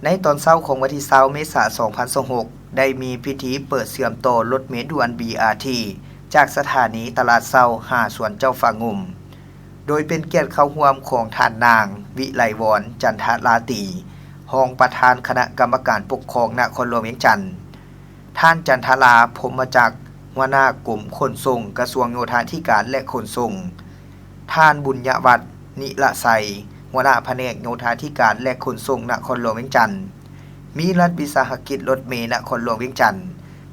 ໃນຕອນເຊົ້າຂອງວັນທີຊາວ ເມສາ ສອງພັນຊາວຫົກ ໄດ້ມີພິທີເປີດເຊື່ອມຕໍ່ລົດເມດ່ວນ ບີອາທີ ຈາກສະຖານີຕະຫຼາດເຊົ້າຫາສວນເຈົ້າຟ້າງຸ່ມ ໂດຍເປັນກຽດເຂົ້າຮ່ວມຂອງທ່ານນາງ ວິໄລວອນ ຈັນທະລາຕີ ຮອງປະທານຄະນະກຳມະການປົກຄອງນະຄອນຫຼວງວຽງຈັນ, ທ່ານ ຈັນທະລາ ພົມມະຈັກ ຫົວໜ້າກົມຂົນສົ່ງ ກະຊວງໂຍທາທິການ ແລະ ຂົນສົ່ງ, ທ່ານ ບຸນຍະວັດ ນິລະໄຊ ຫົວໜ້າພະແນກໂຍທາທິການ ແລະ ຂົນສົ່ງນະຄອນຫຼວງວຽງຈັນ, ມີລັດວິສາຫະກິດລົດເມນະຄອນຫຼວງວຽງຈັນ,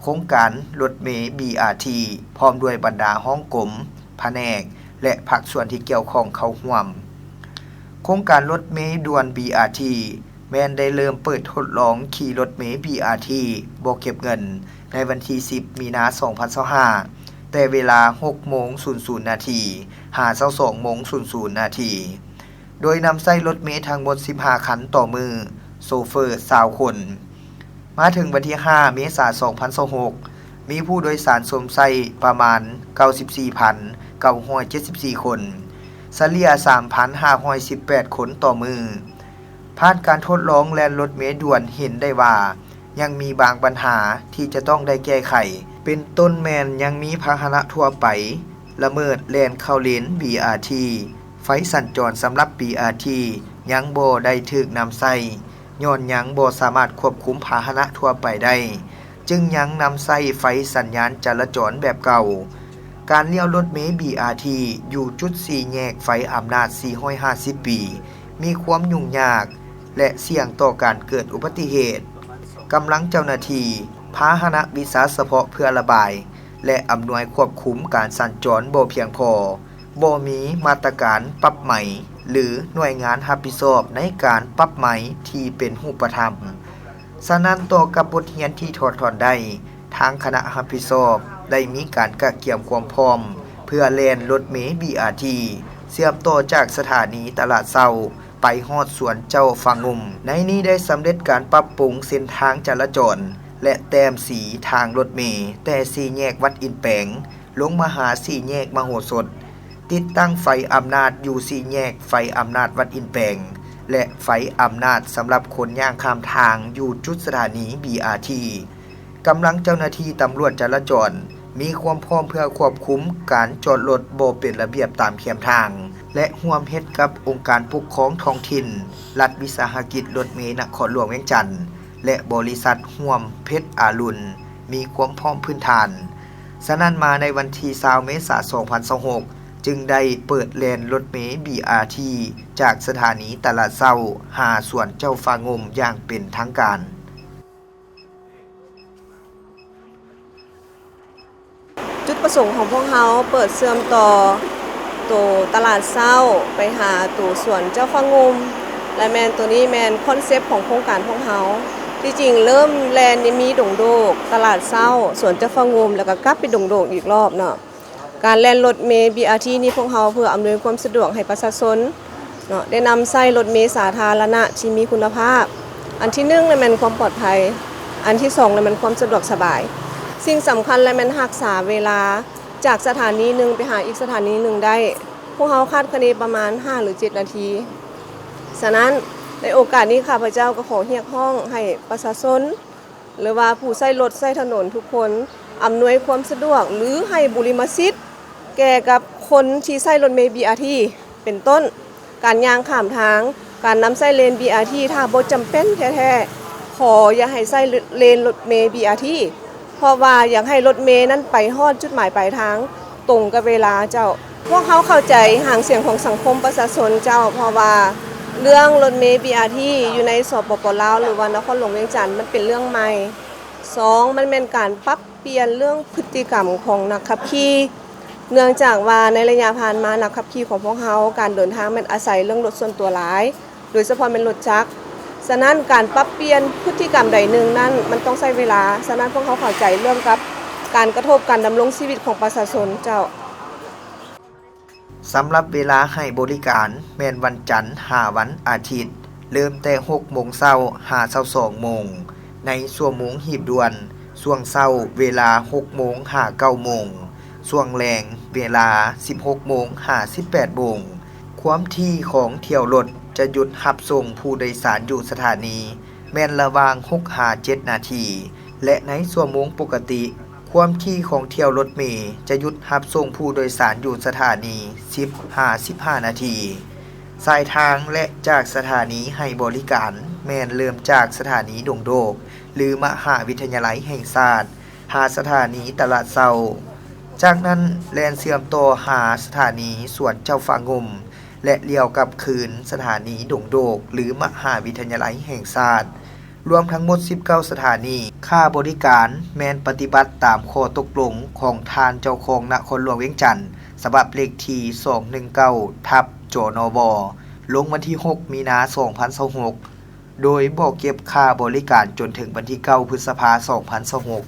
ໂຄງການລົດເມ ບີອາທີ ພ້ອມດ້ວຍບັນດາຫ້ອງກົມ, ພະແນກ ແລະ ພາກສ່ວນທີ່ກ່ຽວຂ້ອງເຂົ້າຮ່ວມ. ໂຄງການລົດເມດ່ວນ ບີອາທີ ແມ່ນໄດ້ເລີ່ມເປີດທົດລອງຂີ່ລົດເມ ບີອາທີ ບໍ່ເກັບເງິນ ໃນວັນທີສິບ ມີນາ ສອງພັນຊາວຫ້າ ແຕ່ເວລາ ຫົກໂມງສູນສູນນາທີ ຫາ ຊາວສອງໂມງສູນສູນນາທີ ໂດຍນຳໃຊ້ລົດເມທັງໝົດ ສິບຫ້າຄັນຕໍ່ມື້, ໂຊເຟີ ຊາວຄົນ. ມາເຖິງວັນທີຫ້າ ເມສາ ສອງພັນຊາວຫົກ ມີຜູ້ໂດຍສານຊົມໃຊ້ປະມານ ເກົ້າສິບສີ່ພັນເກົ້າຮ້ອຍເຈັດສິບສີ່ຄົນ, ສະເລ່ຍ ສາມພັນຫ້າຮ້ອຍສິບແປດຄົນຕໍ່ມື້. ຜ່ານການທົດລອງແລ່ນລົດເມດ່ວນເຫັນໄດ້ວ່າ ຍັງມີບາງບັນຫາທີ່ຈະຕ້ອງໄດ້ແກ້ໄຂ, ເປັນຕົ້ນແມ່ນຍັງມີພາຫະນະທົ່ວໄປລະເມີດແລ່ນເຂົ້າເລນ ບີອາທີ, ໄຟສັນຈອນສຳລັບ ບີອາທີ ຍັງບໍ່ໄດ້ຖືກນຳໃຊ້ ຍ້ອນຍັງບໍ່ສາມາດຄວບຄຸມພາຫະນະທົ່ວໄປໄດ້, ຈຶ່ງຍັງນຳໃຊ້ໄຟສັນຍານຈະລາຈອນແບບເກົ່າ. ການລ້ຽວລົດເມ ບີອາທີ ຢູ່ຈຸດສີ່ແຍກໄຟອຳນາດ ສີ່ຮ້ອຍຫ້າສິບປີ ມີຄວາມຫຍຸ້ງຍາກ ແລະ ສ່ຽງຕໍ່ການເກີດອຸບັດຕິເຫດ. ກຳລັງເຈົ້າໜ້າທີ່, ພາຫະນະວິຊາສະເພາະເພື່ອລະບາຍ ແລະ ອຳນວຍຄວບຄຸມການສັນຈອນບໍ່ພຽງພໍ, ບໍ່ມີມາດຕະການປັບໃໝ ຫຼື ໜ່ວຍງານຮັບຜິດຊອບໃນການປັບໃໝທີ່ເປັນຮູບປະທຳ. ສະນັ້ນ, ຕໍ່ກັບບົດຮຽນທີ່ຖອດຖອນໄດ້, ທາງຄະນະຮັບຜິດຊອບໄດ້ມີການກະກຽມຄວາມພ້ອມ ເພື່ອແລ່ນລົດເມ ບີອາທີ ເຊື່ອມຕໍ່ຈາກສະຖານີຕະຫຼາດເຊົ້າ ໄປຮອດສວນເຈົ້າຟ້າງຸ່ມ. ໃນນີ້ໄດ້ສຳເລັດການປັບປຸງເສັ້ນທາງຈະລາຈອນ ແລະ ແຕ້ມສີທາງລົດເມ ແຕ່ສີ່ແຍກວັດອິນແປງ ລົງມາຫາສີ່ແຍກມະໂຫສົດ, ຕິດຕັ້ງໄຟອຳນາດຢູ່ສີ່ແຍກໄຟອຳນາດວັດອິນແປງ ແລະ ໄຟອຳນາດສຳລັບຄົນຍ່າງຂ້າມທາງຢູ່ຈຸດສະຖານີ ບີອາທີ. ກຳລັງເຈົ້າໜ້າທີ່ຕຳຫຼວດຈະລາຈອນມີຄວາມພ້ອມເພື່ອຄວບຄຸມການຈອດລົດບໍ່ເປັນລະບຽບຕາມແຄມທາງ ແລະ ຮ່ວມເຮັດກັບອົງການປົກຄອງທ້ອງຖິ່ນ, ລັດວິສາຫະກິດລົດເມນະຄອນຫຼວງວຽງຈັນ ແລະ ບໍລິສັດຮ່ວມເພັດອາລຸນ ມີຄວາມພ້ອມພື້ນຖານ. ສະນັ້ນ, ມາໃນວັນທີຊາວ ເມສາ ສອງພັນຊາວຫົກ ຈຶ່ງໄດ້ເປີດແລ່ນລົດເມ ບີອາທີ ຈາກສະຖານີຕະຫຼາດເຊົ້າຫາສວນເຈົ້າຟ້າງຸ່ມຢ່າງເປັນທາງການ. ຈຸດປະສົງຂອງພວກເຮົາເປີດເຊື່ອມຕໍ່ໂຕຕະຫຼາດເຊົ້າໄປຫາໂຕສວນເຈົ້າຟ້າງຸ່ມ ແລະ ແມ່ນໂຕນີ້ແມ່ນຄອນເຊັບຂອງໂຄງການພວກເຮົາ. ທີ່ຈິງເລີ່ມແລ່ນນີ້ມີດົງໂດກ, ຕະຫຼາດເຊົ້າ, ສວນເຈົ້າຟ້າງຸ່ມ ແລ້ວກໍກັບໄປດົງໂດກອີກລອບເນາະ. ການແລ່ນລົດເມ ບີອາທີ ນີ້ພວກເຮົາເພື່ອອຳນວຍຄວາມສະດວກໃຫ້ປະຊາຊົນເນາະ ໄດ້ນຳໃຊ້ລົດເມສາທາລະນະທີ່ມີຄຸນນະພາບ. ອັນທີໜຶ່ງລະແມ່ນຄວາມປອດໄພ, ອັນທີສອງລະແມ່ນຄວາມສະດວກສະບາຍ. ສິ່ງສຳຄັນລະແມ່ນຮັກສາເວລາຈາກສະຖານີໜຶ່ງໄປຫາອີກສະຖານີໜຶ່ງໄດ້. ພວກເຮົາຄາດຄະເນປະມານຫ້າ ຫຼື ເຈັດນາທີ. ສະນັ້ນ, ໃນໂອກາດນີ້ ຂ້າພະເຈົ້າກໍຂໍຮຽກຮ້ອງໃຫ້ປະຊາຊົນ ຫຼືວ່າຜູ້ໃຊ້ລົດໃຊ້ຖະໜົນທຸກຄົນ ອຳນວຍຄວາມສະດວກ ຫຼື ໃຫ້ບຸລິມະສິດແກ່ກັບຄົນທີ່ໃຊ້ລົດເມ ບີອາທີ ເປັນຕົ້ນ ການຍ່າງຂ້າມທາງ, ການນຳໃຊ້ເລນ ບີອາທີ ຖ້າບໍ່ຈຳເປັນແທ້ໆ ຂໍຢ່າໃຫ້ໃຊ້ເລນລົດເມ ບີອາທີ ເພາະວ່າຢາກໃຫ້ລົດເມນັ້ນໄປຮອດຈຸດໝາຍປາຍທາງ ຕົງກັບເວລາເຈົ້າ. ພວກເຮົາເຂົ້າໃຈຫາງສຽງຂອງສັງຄົມປະຊາຊົນເຈົ້າ, ເພາະວ່າເລື່ອງລົດເມ ບີອາທີ ຢູ່ໃນ ສປປ ລາວ ຫຼືວ່ານະຄອນຫຼວງວຽງຈັນ ມັນເປັນເລື່ອງໃໝ່. ສອງ ມັນແມ່ນການປັບປ່ຽນເລື່ອງພຶດຕິກຳຂອງນັກຂັບຂີ່, ເນື່ອງຈາກວ່າໃນໄລຍະຜ່ານມາ ນັກຂັບຂີ່ຂອງພວກເຮົາ ການເດີນທາງແມ່ນອາໄສເລື່ອງລົດສ່ວນຕົວຫຼາຍ. ໂດຍສະເພາະແມ່ນລົດຈັກ. ສະນັ້ນ ການປັບປ່ຽນພຶດຕິກຳໃດໜຶ່ງນັ້ນ ມັນຕ້ອງໃຊ້ເວລາ. ສະນັ້ນ ພວກເຮົາເຂົ້າໃຈເລື່ອງກັບການກະທົບການດຳລົງຊີວິດຂອງປະຊາຊົນເຈົ້າ. ສຳລັບເວລາໃຫ້ບໍລິການແມ່ນວັນຈັນຫາວັນອາທິດ, ເລີ່ມແຕ່ຫົກໂມງເຊົ້າຫາຊາວສອງໂມງ ໃນຊົ່ວໂມງຮີບດ່ວນ, ຊ່ວງເຊົ້າເວລາຫົກໂມງຫາເກົ້າໂມງ, ຊ່ວງແລງເວລາສິບຫົກໂມງຫາສິບແປດໂມງ. ຄວາມຖີ່ຂອງຖ້ຽວລົດຈະຢຸດຮັບສົ່ງຜູ້ໂດຍສານຢູ່ສະຖານີ ແມ່ນລະຫວ່າງ ຫົກ ຫາ ເຈັດ ນາທີ ແລະ ໃນຊົ່ວໂມງປົກກະຕິ ຄວາມຖີ່ຂອງຖ້ຽວລົດເມຈະຢຸດຮັບສົ່ງຜູ້ໂດຍສານຢູ່ສະຖານີ ສິບ ຫາ ສິບຫ້າ ນາທີ. ສາຍທາງ ແລະ ຈາກສະຖານີໃຫ້ບໍລິການ ແມ່ນເລີ່ມຈາກສະຖານີດົງໂດກ ຫຼື ມະຫາວິທະຍາໄລແຫ່ງຊາດ ຫາສະຖານີຕະຫຼາດເຊົ້າ. ຈາກນັ້ນແລ່ນເຊື່ອມຕໍ່ຫາສະຖານີສວນເຈົ້າຟ້າງຸ່ມ ແລະ ລ້ຽວກັບຄືນສະຖານີດົງໂດກ ຫຼື ມະຫາວິທະຍາໄລແຫ່ງຊາດ. ລວມທັງໝົດ ສິບເກົ້າ ສະຖານີ. ຄ່າບໍລິການແມ່ນປະຕິບັດຕາມຂໍ້ຕົກລົງຂອງທ່ານເຈົ້າຄອງນະຄອນຫຼວງວຽງຈັນ ສະບັບເລກທີ ສອງໜຶ່ງເກົ້າ ທັບ ຈນວ ລົງວັນທີ ຫົກ ມີນາ ສອງພັນຊາວຫົກ ໂດຍບໍ່ເກັບຄ່າບໍລິການຈົນເຖິງວັນທີ ເກົ້າ ພຶດສະພາ ສອງພັນຊາວຫົກ.